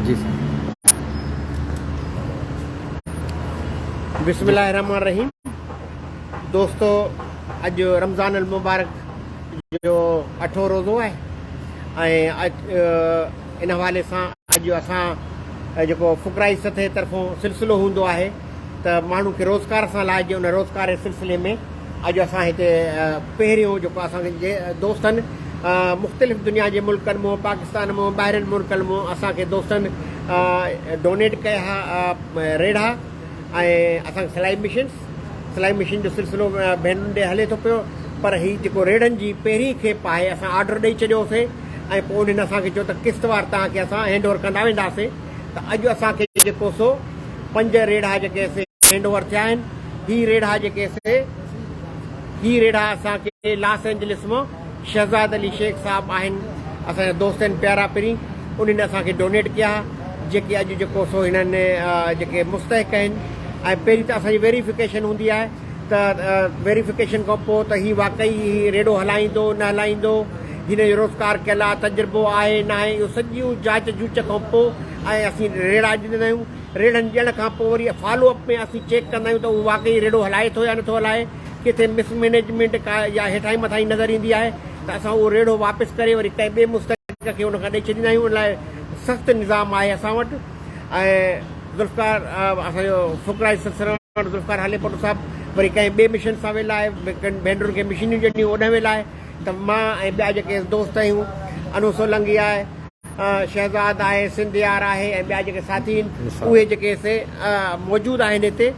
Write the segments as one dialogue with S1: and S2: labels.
S1: جي سائين.
S2: بسم الله الرحمن الرحيم دوستو اڄ رمضان المبارڪ جو اٺون روزو آهي ۽ ان حوالي سان اڄ اسان جيڪو فقرائي سطح طرفون سلسلو هوندو آهي ته ماڻهن کي روزگار سان لاهجي ان روزگار جي سلسلي ۾ اڄ اسان هتي پهريون جيڪو اسان جي دوستن مختلف دنيا جي ملڪن مون پاڪستان مون ٻاهرين ملڪن مون اسان کي دوستن ڊونيٽ ڪيا ريڙها ۽ اسان کي سلائي مشينس سلائي مشين جو سلسلو ڀينرن ڏي هلي ٿو پيو پر هي جيڪو ريڙهن جي پهرين کيپ آهي اسان آرڊر ڏئي ڇڏيوسي ۽ پوء انهن اسان کي چيو ته قسطوار توهان کي اسان هينڊ اوور ڪندا وينداسي ته اڄ اسان کي جيڪو سو پنج ريڙها جيڪي سي هينڊ اوور ٿيا آهن هي ريڙها جيڪي سي هي ريڙها اسان کي لاس اينجلس مان شهزاد علي شيخ صاحب آهن اسان جا دوست آهن پيارا پرين انهن اسان کي ڊونيٽ ڪيا جيڪي اڄ جيڪو سو هنن جيڪي مستحق آهن ۽ پهرين ته اسان جي ويريفڪيشن هوندي آهي ته ويريفڪيشن کان پوء ته هي واقعي هي ريڙهو هلائيندو نه هلائيندو هن جو روزگار ڪيل آهي تجربو آهي نه آهي اهو سڄيون جاچ جوچ کان پوء ۽ اسين ريڙها ڏيندا آهيون ريڙهن ڏيڻ کان پوء وري فالو اپ ۾ اسين چيڪ ڪندا آهيون ته اهو واقعي ريڙهو هلائي ٿو يا نٿو هلائي ڪٿي مس مينيجمينٽ ڪا يا هيٺائين مٿائين نظر ايندي آهي ته اسان اهو ريڙهو واپس ڪري وري ڪنهن ٻئي مستحق کي ان کان ڏئي ڇڏيندا آهيون ان لاء سخت نظام آهي اسان وٽ ۽ ذوالفقار اسان جو فقرائي سلسلي ذوالفقار هاليپوٽو صاحب وري ڪنهن ٻئي مشن سان ويل آهي ڪن ڀينرن کي مشينيون ڏنيون اوڏانهن ويل آهي ته مان ۽ ٻيا جيڪي دوست آهيون انو سولنگي آهي شهزاد آهي سنڌيار آهي ۽ ٻيا جيڪي ساٿي آهن اهي جيڪي سي موجود آهن هتي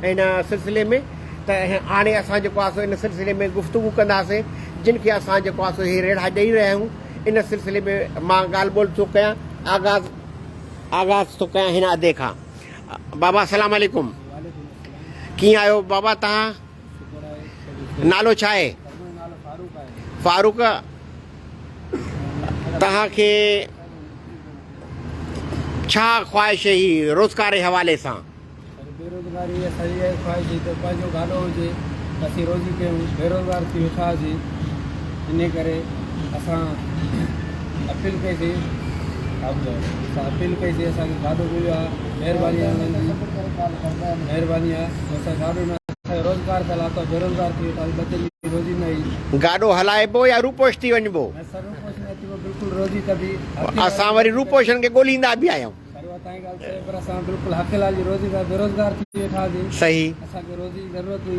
S2: هن سلسلي ۾ ته هاڻي اسان جيڪو آهي سو ان سلسلي ۾ گفتگو ڪنداسين جن کي اسان جيڪو آهي سو هي ريڙها ڏئي رهيا آهيون ان سلسلي ۾ مان ڳالهه ٻولهه ٿو ڪيان آغاز آغاز ٿو ڪيان هن ادي کان بابا السلام عليڪم ڪيئن آهيو بابا تهان نالو ڇا آهي فاروق توهان کي ڇا خواهش هي روزگار جي حوالي سان؟
S3: سر بيروزگاري اسان جي اها خواهش هئي ته پنهنجو گاڏو هجي ته اسين روزي ڪيون بيروزگار ٿي ويٺا هئاسين انهي ڪري اسان اپيل ڪئي سي اسان اپيل ڪئي سي اسان کي گاڏو مليو آهي مهرباني آهي انهن جي مهرباني آهي اسان گاڏو نه اسان کي روزگار ته لاٿو بيروزگار ٿي ويٺا ٻچن جي روزي نه هئي.
S2: گاڏو هلائبو يا روپوش ٿي وڃبو؟
S3: نه سر روپوش نه ٿيبو بلڪل روزي ڪبي
S2: اسان وري روپوشن کي ڳوليندا به آهيون.
S3: سر اها تائين ڳالهه صحيح پر اسان بلڪل حق حلال جي روزي لاء بيروزگار ٿي ويٺا هئاسين.
S2: صحيح.
S3: اسان کي روزي جي ضرورت هئي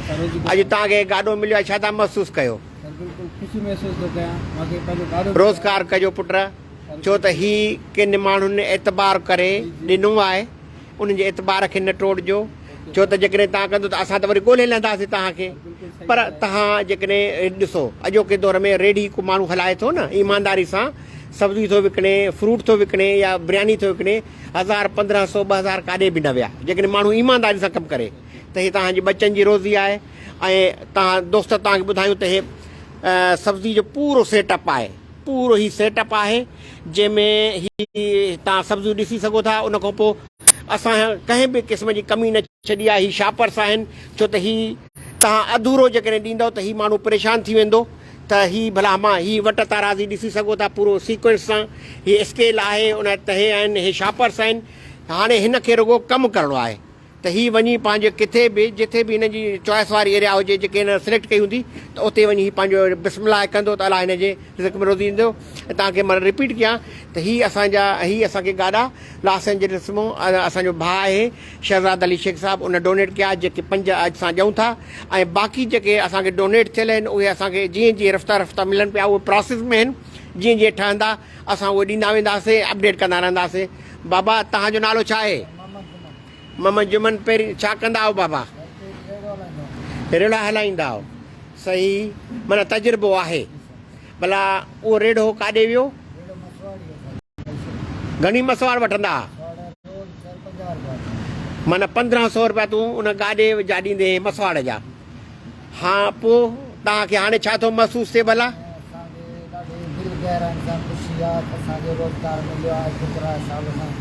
S3: اسان روزي
S2: اڄ توهان کي گاڏو مليو آهي ڇا ٿا محسوس ڪيو؟
S3: سر بلڪل خوشي محسوس ٿو ڪيان مان کي پنهنجو گاڏو مليو آهي.
S2: روزگار ڪجو پٽ ڇو ته هي ڪن ماڻهن اعتبار ڪري ڏنو آهي انهن جي اعتبار کي نه ٽوڙجو ڇو ته جيڪڏهن توهان ڪندو ته اسان ته وري ڳولهي لهنداسين توهان کي پر توهان جيڪڏهن ڏسو اڄوڪي دور ۾ ريڙهي ڪو ماڻهو هلائي ٿو نه ايمانداري سان سبزي ٿو وڪڻي فروٽ ٿو وڪڻي يا برياني ٿو وڪڻي هزار 1500 2000 ڪاڏي به نه ويا جيڪڏهن ماڻهو ايمانداري سان ڪم ڪري ته هي توهان جي ٻچن جي روزي آهي ۽ توهان دوست توهان کي ٻڌايون ته هي سبزي جو پورو سيٽ اپ آهي پورو هي سيٽ اپ آهي جنهن ۾ هي توهان سبزيون ڏسي سگهو ٿا ان کان پوء اسان ڪنهن به قسم جي ڪمي نه ڇڏي آهي هي شاپرس آهن ڇو ته هي توهان اڌورو جيڪڏهن ڏيندؤ ته هي ماڻهو پريشان ٿي ويندو ته هي ڀلا مان هي وٽ تارازي ڏسي سگهو ٿا پورو سيڪوئنس سان هي اسڪيل آهي ان تهي آهن هي شاپرس آهن هاڻي هن کي رڳو ڪم ڪرڻو آهي ته هي وڃي پنهنجي ڪٿي به جٿي به هن جي چوائس واري ايريا هجي جيڪي هن سليڪٽ ڪئي هوندي ته اتي وڃي هي پنهنجو بسم الله ڪندو ته الله هن جي رزق ۾ روزي ڏيندو ۽ توهان کي مان رپيٽ ڪيان ته هي اسان جا هي اسان کي گاڏا لاس اينجلس مان اسان جو ڀاء آهي شهزاد علي شيخ صاحب ان ڊونيٽ ڪيا جيڪي پنج اڄ اسان ڏيون ٿا ۽ باقي جيڪي اسان کي ڊونيٽ ٿيل آهن اهي اسان کي جيئن جيئن رفته رفته ملن پيا اهي پراسيس ۾ آهن جيئن جيئن ٺهندا اسان اهي ڏيندا وينداسين اپڊيٽ ڪندا رهنداسين بابا توهان جو نالو ڇا آهي؟ محمد جمن پهرين ڇا ڪندا آهيو بابا؟ ريڙها هلائيندا آهيو صحيح معنيٰ تجربو آهي ڀلا اهو ريڙهو ڪاڏي ويو؟ گهڻي مسواڙ وٺندا ها؟ معنيٰ 1500 روپيا تون ان گاڏي جا ڏيندي هئين مسواڙ جا. ها پوء توهان کي هاڻي ڇا ٿو محسوس ٿئي ڀلا؟
S4: اسان کي ڏاڍي دل گهرائين سان خوشي آ ته اسان کي روزگار مليو آ شڪر آ شال سان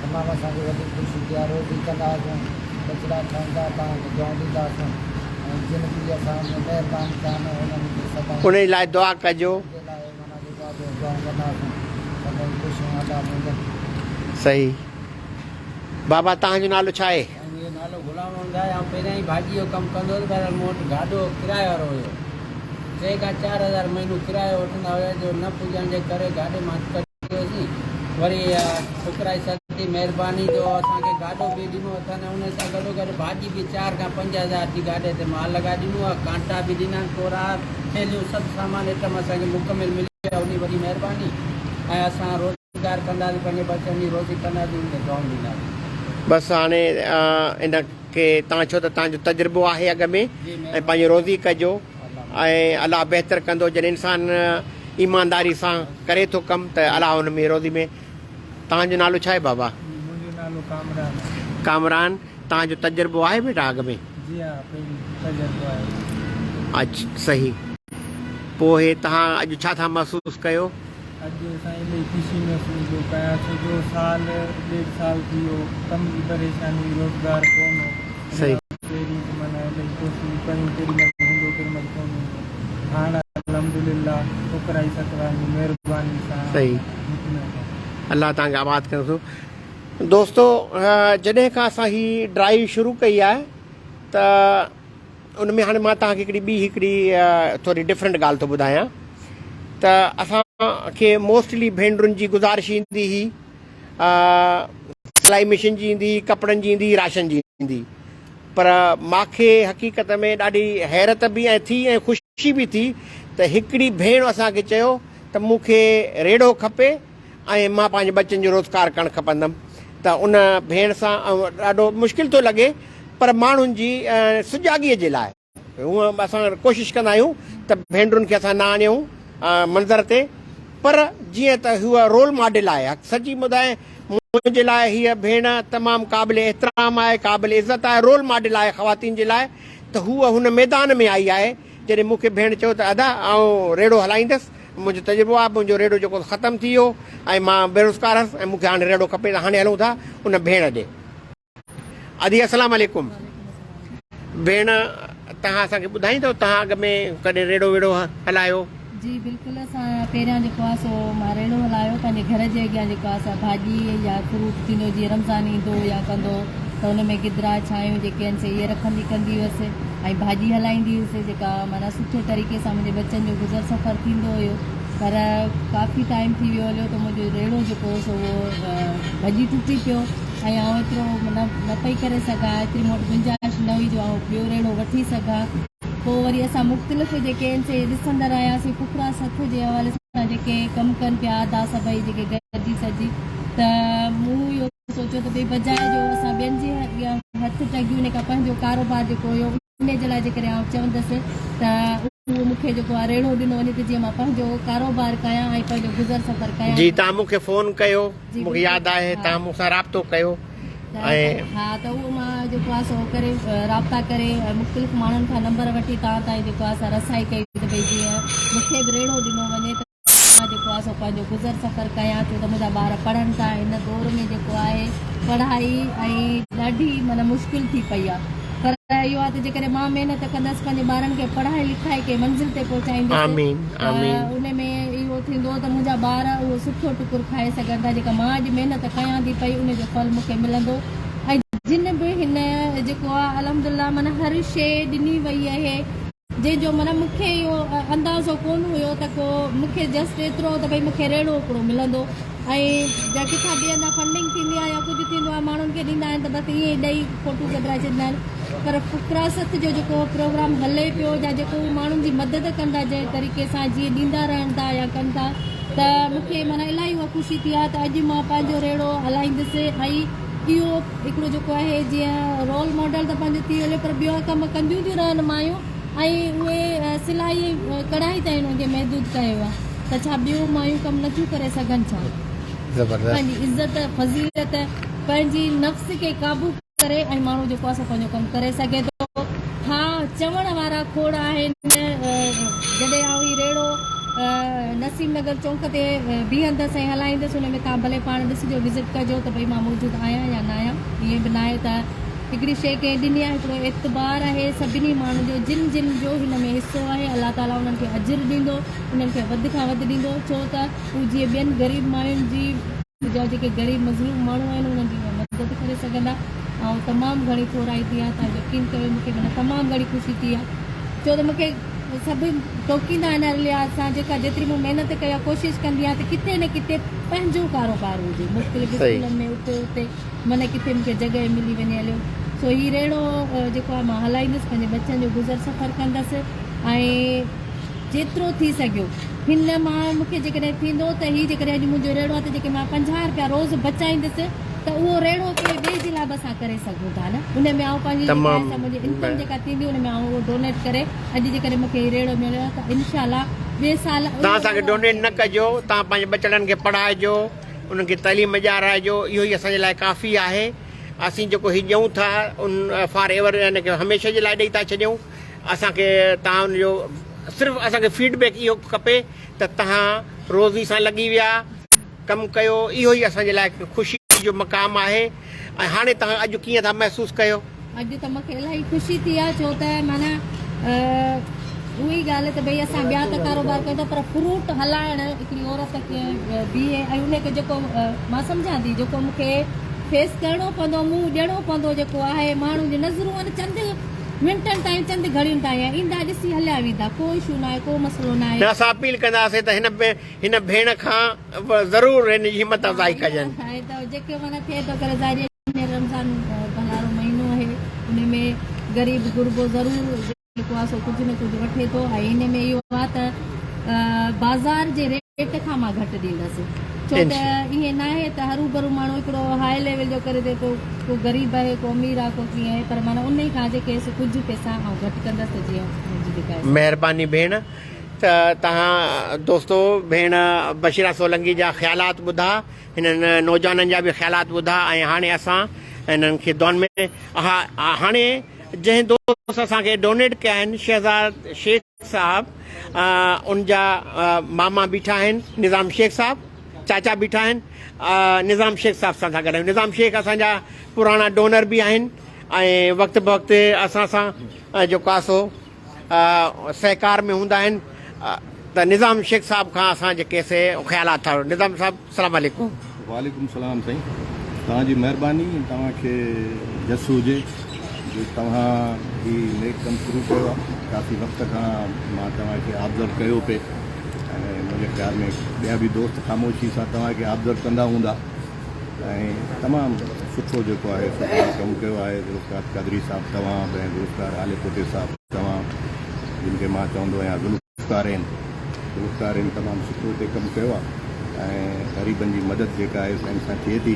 S4: تمام اسان کي وڏي خوشي ٿي آ روزي ڪندا هئاسون ٻچڙا کائيندا توهان کي دعائون ڏيندا هئاسون ۽ جن به اسان ۾ مهرباني ڪيا آهن انهن کي سدائين
S2: انهن لاء دعا ڪجو.
S4: جي لاء معنيٰ جيڪو آ سو دعائون ڪندا هئاسون سدائين خوشيون الله ملن.
S2: صحيح بابا توهان جو نالو ڇا آهي؟
S3: سائين منهنجو نالو غلام محمد آهي آئون پهريان ئي ڀاڄي جو ڪم ڪندو هوس بهرحال مون وٽ گاڏو ڪرايي وارو هيو ٽي کان 4000 مهينو ڪرايو وٺندا هيا جو نه پڄڻ جي ڪري گاڏي مان هٿ ڪڍي ويوسين وري فقرائي سرتي مهرباني جو اسان کي گاڏو به ڏنو اٿن ۽ ان سان گڏو گڏ ڀاڄي به 4 کان 5000 جي گاڏي تي مال لڳائي ڏنو آهي ڪانٽا به ڏنا آهن ڪورا ٿيلهيون سڀ سامان ائٽم اسان کي مڪمل ملي ويو آهي انهي وڏي مهرباني ۽ اسان روزگار ڪنداسين پنهنجي ٻچن جي روزي ڪنداسين انهن کي دعائون ڏينداسين.
S2: بس هاڻي ان کي تان ڇو ته تان جو تجربو آهي اڳ ۾ ۽ پنهنجي روزي ڪجو ۽ الله بهتر ڪندو جڏهن انسان ايمانداري سان ڪري ٿو ڪم ته الله ان ۾ روزي ۾ تان جو نالو ڇا آهي بابا؟
S1: منهنجو نالو ڪامران آهي.
S2: ڪامران تان جو تجربو آهي بيٽا اڳ ۾؟
S1: جي ها پهرين تجربو آهي.
S2: اچ صحيح پوء هي تهان اڄ ڇا ٿا محسوس ڪيو؟
S1: اڄ سائين الائي خوشي محسوس ٿو ڪيان ڇو جو سال ڏيڍ سال ٿي ويو ڪم جي پريشاني هئي روزگار ڪون هو ان کان پهرين به معنيٰ الائي ڪوششون ڪيون ڪيڏي مهل هوندو ڪيڏي مهل ڪون هوندو هاڻ الحمدلله فقرائي ستوان جي مهرباني سان مطمئن آهيان.
S2: الله توهان کي آباد ڪندو. دوستو جڏهن کان اسان هي ڊرائيو شروع ڪئي آهي ته ان ۾ هاڻي مان توهان کي هڪڙي ٻي هڪڙي ٿوري ڊفرنٽ ڳالهه ٿو ٻڌايان ته اسان کي موسٽلي ڀينرن جي گذارش ايندي هئي سلائي مشين جي ايندي هئي ڪپڙن جي ايندي هئي راشن جي ايندي هئي پر ماکي حقيقت ۾ ڏاڍي حيرت به ۽ ٿي ۽ خوشي به ٿي ته هڪڙي ڀيڻ اسان کي چيو ته مون کي ريڙهو کپي ۽ مان پنهنجي ٻچن جو روزگار ڪرڻ کپندم ته ان ڀيڻ سان ڏاڍو مشڪل ٿو لڳي پر ماڻهن جي سجاڳيء جي لاء هونء به اسان ڪوشش ڪندا آهيون ته ڀينرن کي اسان نه آڻيون منظر تي پر جيئن ته هوء رول ماڊل آهي حق سچي ٻڌائين منهنجي لاء هيء ڀيڻ تمام قابل احترام آهي قابل عزت آهي رول ماڊل آهي خواتين جي لاء ته هوء هن ميدان ۾ آئي آهي جڏهن مون کي ڀيڻ چيو ته ادا آئون ريڙهو هلائيندس منهنجو تجربو آهي منهنجو ريڙهو جيڪو ختم ٿي ويو ۽ مان بيروزگار هئس ۽ مون کي هاڻي ريڙهو کپي ته هاڻي هلون ٿا ان ڀيڻ ڏي. ادي السلام عليڪم ڀيڻ توهان اسان کي ٻڌائيندو توهان اڳ ۾ ڪڏهن ريڙهو ويڙهو هلايو؟
S5: جي بلڪل اسان پهريان جيڪو آهي سو مان ريڙهو هلايو پنهنجي گهر جي اڳيان جيڪو آهي سا ڀاڄي يا فروٽ ٿيندو جيئن رمضان ايندو يا ڪندو ته ان ۾ گدرا ڇانيون جيڪي آهن سي اهي رکندي ڪندي هيس ۽ ڀاڄي هلائيندي هيس جيڪا معنيٰ سٺي طريقي سان منهنجي ٻچن جو گذر سفر ٿيندو هيو پر ڪافي ٽائيم ٿي ويو هليو ته منهنجو ريڙهو جيڪو هو سو اهو ڀڄي ٽٽي پيو ۽ آئون ايترو نه نه پئي ڪري سگهان ايتري مون وٽ گنجائش نه هئي جو آئون ٻيو ريڙهو وٺي سگهان. پوء وري اسان مختلف جيڪي آهن سي ڏسندا رهياسين فقرا سٿ جي حوالي سان جيڪي ڪم ڪن پيا ادا سڀئي جيڪي گڏجي سڏجي ته مون اهو سوچيو ته ڀئي بجاء جو اسان ٻين جي اڳيان هٿ ٽنگيون ان کان پنهنجو ڪاروبار جيڪو هيو انهي جي لاء جيڪڏهن آئون چوندس ته اهو مون کي جيڪو آهي ريڙهو ڏنو وڃي ته جيئن مان پنهنجو ڪاروبار ڪيان ۽ پنهنجو گذر سفر ڪيان.
S2: جي توهان مون کي فون ڪيو
S5: جي
S2: مون کي
S5: بلڪل
S2: ياد آهي
S5: ها
S2: توهان مون سان رابطو ڪيو
S5: ته
S2: ۽
S5: ها ته اهو مان جيڪو آهي سو ڪري رابطا ڪري مختلف ماڻهن کان نمبر وٺي توهان تائين جيڪو آهي سا رسائي ڪئي ته ڀئي جيئن مون کي به ريڙهو ڏنو وڃي ته مان جيڪو آهي سو پنهنجو گذر سفر ڪيان ڇو ته منهنجا ٻار پڙهن ٿا هن دور ۾ جيڪو آهي پڙهائي ۽ ڏاڍي معنيٰ مشڪل ٿي پئي آهي پر اهو آهي ته جيڪڏهن مان محنت ڪندس پنهنجي ٻارن کي پڙهائي لکائي ڪنهن منزل تي پهچائيندس
S2: آمين
S5: ته
S2: آمين.
S5: ان ۾ اهو ٿيندو ته منهنجا ٻار اهو سٺو ٽڪر کائي سگهن ٿا جيڪا مان اڄ محنت ڪيان ٿي پئي ان جو ڦل مون کي ملندو ۽ جن به هن جيڪو آهي الحمدلله معنيٰ هر شيء ڏني وئي آهي جنهن جو معنيٰ مون کي اهو اندازو ڪونه هيو ته ڪو مون کي جسٽ ايترو هو ته ڀئي مون کي ريڙهو هڪڙو ملندو ۽ جا ڪٿان ٻئي هنڌان فنڊنگ ٿيندي آهي يا ڪجهه ٿيندو آهي ماڻهن کي ڏيندا آهن ته بس ائين ئي ڏئي فوٽو ڪڍرائي ڇڏيندا آهن پر فڪراست جو جيڪو پروگرام هلي پيو يا جيڪو هو ماڻهن جي مدد ڪن ٿا جنهن طريقي سان جيئن ڏيندا رهن ٿا يا ڪن ٿا ته مون کي معنيٰ الاهي اها خوشي ٿي آهي ته اڄ مان پنهنجو ريڙهو هلائيندس ۽ اهو هڪڙو جيڪو آهي جيئن رول ماڊل ته پنهنجو ٿي هليو پر ٻيا ڪم ڪنديون ٿيون رهن مايون ۽ اهي سلائي ۽ ڪڙهائي تائين انهن کي محدود ڪيو آهي ته ڇا ٻيو مايون ڪم نٿيون ڪري سگهن ڇا؟
S2: زبردست.
S5: پنهنجي عزت فضيلت پنهنجي نفس کي قابو ڪري ۽ ماڻهو جيڪو آهي سو پنهنجو ڪم ڪري سگهي ٿو. ها چوڻ وارا کوڙ آهن جڏهن آئون هي ريڙهو نسيم نگر چونڪ تي بيهندس ۽ هلائيندس ان ۾ توهان ڀلي پاڻ ڏسجو وزٽ ڪجو ته ڀئي مان موجود آهيان يا نه آهيان ائين به ناهي ته هڪڙي شيء ڪنهن ڏني آهي هڪڙو اعتبار آهي سڀني ماڻهن جو جن جن جو هن ۾ حصو آهي الله تعالي انهن کي اجر ڏيندو انهن کي وڌ کان وڌ ڏيندو ڇو ته هو جيئن ٻين غريب ماين جي. جا جيڪي غريب مظلوم ماڻهو آهن انهن جي اها مدد ڪري سگهندا. آئون تمام گهڻي ٿورائتي آهيان توهان يقين ڪريو مون کي معنيٰ تمام گهڻي خوشي ٿي آهي ڇو ته مون کي سڀ ٽوڪيندا آهن هر لحاظ سان جيڪا جيتري مون محنت ڪئي آهي ڪوشش ڪندي آهيان ته ڪٿي نه ڪٿي پنهنجو ڪاروبار هجي مختلف اسڪولن ۾ اتي اتي معنيٰ ڪٿي مون کي جڳهه ملي وڃي هليو سو هي ريڙهو جيڪو آهي مان هلائيندس پنهنجي ٻچن جو گذر سفر ڪندس ۽ جيترو ٿي سگهيو. هن مان مون کي جيڪڏهن ٿيندو ته هي جيڪڏهن اڄ منهنجو ريڙهو آهي ته جيڪي مان 50 رپيا روز بچائيندس ته اهو ريڙهو ڪنهن ٻئي جي لاء به اسان ڪري سگهون ٿا نه ان ۾ آئون پنهنجي جيڪا آهي سا منهنجي انڪم جيڪا ٿيندي ان ۾ آئون اهو ڊونيٽ ڪري اڄ جيڪڏهن مون کي هي ريڙهو مليو آهي ته انشاء الله ٻئي سال
S2: توهان اسان کي ڊونيٽ نه ڪجو توهان پنهنجي ٻچڙن کي پڙهائجو انهن کي تعليم ڏيارائجو اهو ئي اسان جي لاء ڪافي آهي اسين جيڪو هي ڏيون ٿا ان فار ايور يعني ڪه هميشه جي لاء ڏئي ٿا ڇڏيون اسان کي توهان ان جو صرف اسان کي فيڊ بيڪ اهو کپي ته توهان روزي سان لڳي ويا ڪم ڪيو اهو ئي اسان جي لاء خوشي جو مقام آهي ۽ هاڻي توهان اڄ ڪيئن ٿا محسوس ڪيو؟
S5: اڄ ته مونکي الاهي خوشي ٿي آهي ڇو ته معنيٰ اها ئي ڳالهه ته ڀئي اسان ٻيا ته ڪاروبار ڪيون ٿا پر فروٽ هلائڻ هڪڙي عورت کي بيهي ۽ ان کي جيڪو مان سمجهان ٿي جيڪو مونکي فيس ڪرڻو پوندو منهن ڏيڻو پوندو جيڪو آهي ماڻهن جون نظرون آهن چند منٽن تائين چند گهڙين تائين ايندا ڏسي هليا ويندا ڪو اشو ناهي ڪو مسئلو ناهي.
S2: نه اسان اپيل ڪنداسين ته هن هن ڀيڻ کان ضرور هن جي همت افزائي ڪجن.
S5: آهي ته جيڪي معنيٰ ٿئي ٿو ڪري ظاهري هينئر رمضان ڀلارو مهينو آهي ان ۾ غريب غربو ضرور جيڪو آهي سو ڪجهه نه ڪجهه وٺي ٿو ۽ ان ۾ اهو آهي ته بازار جي ريٽ کان مان گهٽ ڏيندس ڇو ته ائين ناهي ته هروڀرو ماڻهو هڪڙو هاء ليول جو ڪري ٿو ڪو ڪو غريب آهي ڪو امير آهي ڪو ڪيئن آهي پر معنيٰ انهي کان جيڪي سو ڪجهه پئسا آئون گهٽ ڪندس ته جيئن منهنجي جيڪا آهي.
S2: مهرباني ڀيڻ ته توهان دوستو ڀيڻ بشيرا سولنگي جا خيالات ٻڌا هنن نوجوانن جا به خيالات ٻڌا ۽ هاڻي اسان هنن کي دعائن ۾ ها هاڻي جنهن دوست اسان کي ڊونيٽ ڪيا آهن شهزاد شيخ صاحب ان جا ماما بيٺا آهن نظام شيخ صاحب چاچا بيٺا آهن نظام شيخ صاحب سان ٿا ڳالهايون نظام شيخ اسان جا پراڻا ڊونر به آهن ۽ وقت بوقت اسان سان جيڪو آهي سو سهڪار ۾ هوندا آهن ته نظام شيخ صاحب کان اسان جيڪي سي خيالات ٿا نظام صاحب السلام عليڪم.
S6: وعليڪم السلام سائين توهان جي مهرباني توهان کي جس هجي جو توهان هي نيڪ ڪم شروع ڪيو آهي ڪافي وقت کان مان توهان کي آبزرو ڪيو پئي ۽ منهنجي خيال ۾ ٻيا به دوست خاموشي سان توهان کي آبزرو ڪندا هوندا ۽ تمام سٺو جيڪو آهي سو توهان ڪم ڪيو آهي ذوالفقار قادري صاحب توهان به ۽ ذوالفقار عالي صاحب توهان جن کي مان چوندو آهيان ذوالفقارين ذوالفقارين تمام سٺو هتي ڪم ڪيو آهي ۽ غريبن جي مدد جيڪا آهي سا ان سان ٿئي ٿي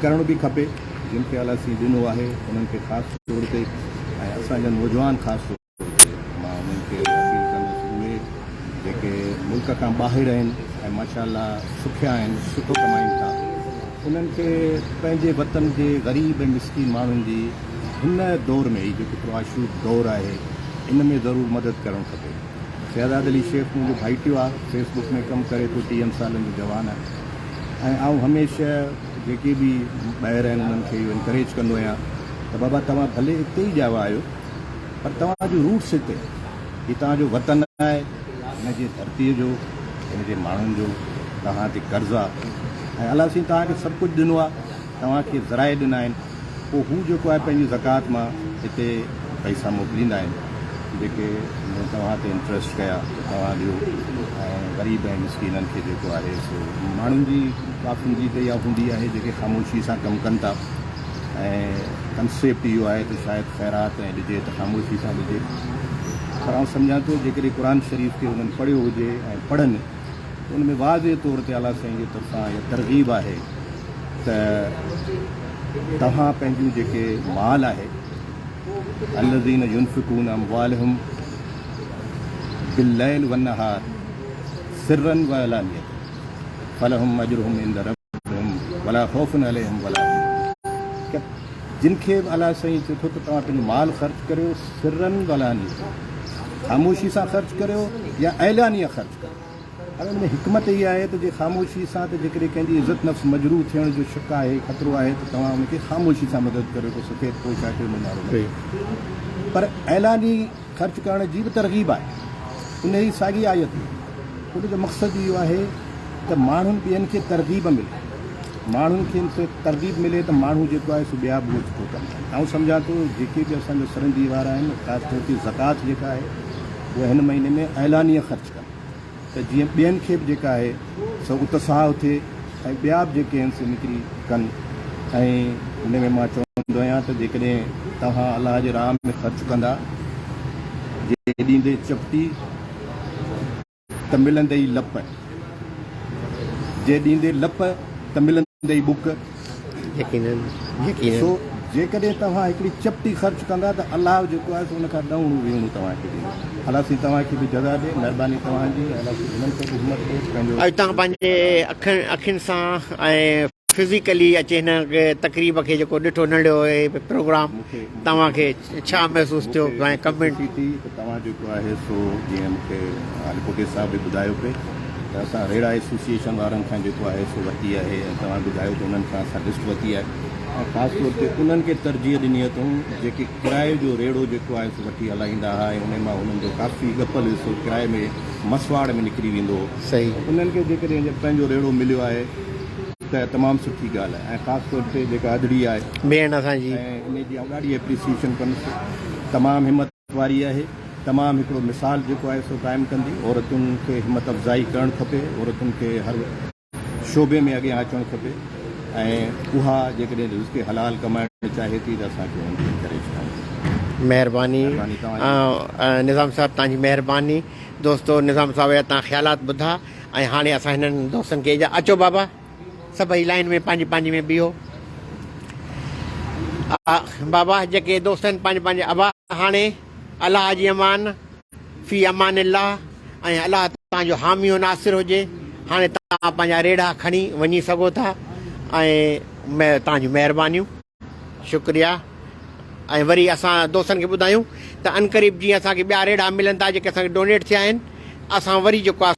S6: ڪرڻ به کپي جن کي الله سين ڏنو آهي انهن کي خاص طور تي ۽ اسان جا نوجوان خاص طور تي مان انهن کي اپيل ڪندس اهي جيڪي ملڪ کان ٻاهر آهن ۽ ماشاء الله سکيا آهن سٺو ڪمائين ٿا انهن کي پنهنجي وطن جي غريب ۽ مسڪين ماڻهن جي هن دور ۾ هي جيڪو پرآشوب دور آهي ان ۾ ضرور مدد ڪرڻ کپي. شهزاد علي شيخ منهنجو ڀائٽيو آ فيس بڪ ۾ ڪم ڪري ٿو ٽيهن سالن جو جوان آ ۽ آئون هميشه جيڪي به ٻاهر آهن انهن کي اهو انڪريج ڪندو آهيان ته بابا توهان ڀلي اتي ئي ڄاوا آهيو پر توهان جو روٽس هتي هي توهان جو وطن آهي، هن جي ڌرتيء جو، هن جي ماڻهن جو توهان تي قرض آهي ۽ الله سائين توهان کي سڀ ڪجهه ڏنو آهي، توهان کي ذرائع ڏنا آهن، پوء هو جيڪو آهي پنهنجي زڪوات مان هتي پئسا موڪليندا آهن، جيڪي مون توهان تي انٽرسٽ ڪيا ته توهان ڏيو ۽ غريب ۽ مسڪينن کي جيڪو آهي سو ماڻهن جي ڪافين جي ته اها هوندي آهي جيڪي خاموشي سان ڪم ڪن ٿا. ۽ ڪنسيپٽ اهو آهي ته شايد خيرات ۽ ڏجي ته خاموشي سان ڏجي پر آئون سمجهان ٿو جيڪڏهن قرآن شريف کي انهن پڙهيو هجي ۽ پڙهن ته ان ۾ واضح طور تي الله سائين جي طرفان اها ترغيب آهي ته توهان پنهنجون جيڪي مال آهي الذين ينفقون اموالهم بالليل والنهار سرا وعلانية فلهم اجرهم عند ربهم ولا خوف عليهم ولا هم جن کي به الله سائين چئي ٿو ته توهان پنهنجو مال خرچ ڪريو سرن وعلانية خاموشي سان خرچ ڪريو يا اعلانيه خرچ ڪريو هاڻي ان ۾ حڪمت اها آهي ته جي خاموشي سان ته جيڪڏهن ڪنهن جي عزت نفس مجروح ٿيڻ جو شڪ آهي خطرو آهي ته توهان ان کي خاموشي سان مدد ڪريو ڪو سفيد پوش آهي ڪو نارو نه پر اعلاني خرچ ڪرڻ جي به ترغيب آهي. انهيء ساڳي آيت ۾ ان جو مقصد اهو آهي ته ماڻهن ٻين کي ترغيب ملي، ماڻهن کي ان سان ترغيب ملي ته ماڻهو جيڪو آهي سو ٻيا به اهو سٺو ڪم ڪن. آئون سمجهان ٿو جيڪي به اسان جا سرندي وارا آهن خاص طور تي زڪوات جيڪا آهي اها هن مهيني ۾ اعلانيه خرچ ڪن ته جيئن ٻين کي به جيڪا آهي سو اتساهه ٿئي ۽ ٻيا به جيڪي آهن سي نڪري ڪن ۽ ان ۾ مان چوندو آهيان ته جيڪڏهن توهان الله جي راهه ۾ خرچ ڪندا جي ڏيندي چپٽي ته ملندئي لپ، جي ڏيندي لپ ته ملندئي ٻڪ.
S2: يقينن يقينن.
S6: سو جيڪڏهن توهان هڪڙي چپٽي خرچ ڪندا ته الله جيڪو آهي سو ان کان ڏهوڻو ويهوڻو توهان کي ڏيندو. الله سائين توهان کي به جزا ڏي. مهرباني توهان جي ۽ الله سائين هنن کي به همت ڏي پنهنجو.
S2: اڄ توهان پنهنجي اکين اکين سان ۽ فزيڪلي اچي هن تقريب کي جيڪو ڏٺو ننڍڙو هي پروگرام توهان کي ڇا محسوس ٿيو ۽ ڪمينٽ.
S6: خوشي ٿي ته توهان جيڪو آهي سو جيئن مون کي علي پوٽي صاحب به ٻڌايو پئي ته اسان ريڙا ايسوسيئيشن وارن کان جيڪو آهي سو ورتي آهي ۽ توهان ٻڌايو ته انهن کان اسان لسٽ ورتي آهي ۽ خاص طور تي انهن کي ترجيح ڏني اٿئون جيڪي ڪرائي جو ريڙو جيڪو آهي سو وٺي هلائيندا ها ۽ انهي مان انهن جو ڪافي ڳپل حصو ڪرائي ۾ مسواڙ ۾ نڪري ويندو هو
S2: صحيح.
S6: انهن کي جيڪڏهن پنهنجو ريڙو مليو آهي ته تمام سٺي ڳالهه آهي ۽ خاص طور تي جيڪا اڌڙي آهي
S2: ڀيڻ اسان جي.
S6: ۽ انهي جي آئون ڏاڍي اپريسيئيشن ڪندس تمام همت واري آهي تمام هڪڙو مثال جيڪو آهي سو قائم ڪندي عورتن کي همت افزائي ڪرڻ کپي عورتن کي هر شعبي ۾ اڳيان اچڻ کپي ۽ اها جيڪڏهن رزق حلال ڪمائڻ چاهي ٿي ته اسان کي ان کي انڪريج ڪرڻ کپي.
S2: مهرباني
S6: مهرباني توهان جي.
S2: نظام صاحب توهان جي مهرباني دوستو نظام صاحب جا توهان خيالات ٻڌا ۽ هاڻي اسان هنن دوستن کي اجازت اچو بابا سڀئي لائين ۾ پنهنجي پنهنجي ۾ بيهو بابا جيڪي دوست آهن پنهنجي پنهنجي ابا هاڻي الله جي امان في امان الله ۽ الله توهان جو حامي و ناصر هجي هاڻي توهان پنهنجا ريڙها کڻي وڃي سگهو ٿا ۽ توهان جون مهربانيون شڪريا ۽ وري اسان دوستن کي ٻڌايون ته عنقريب جيئن اسان کي ٻيا ريڙها ملن ٿا جيڪي اسان کي ڊونيٽ ٿيا آهن اسان وري جيڪو آهي.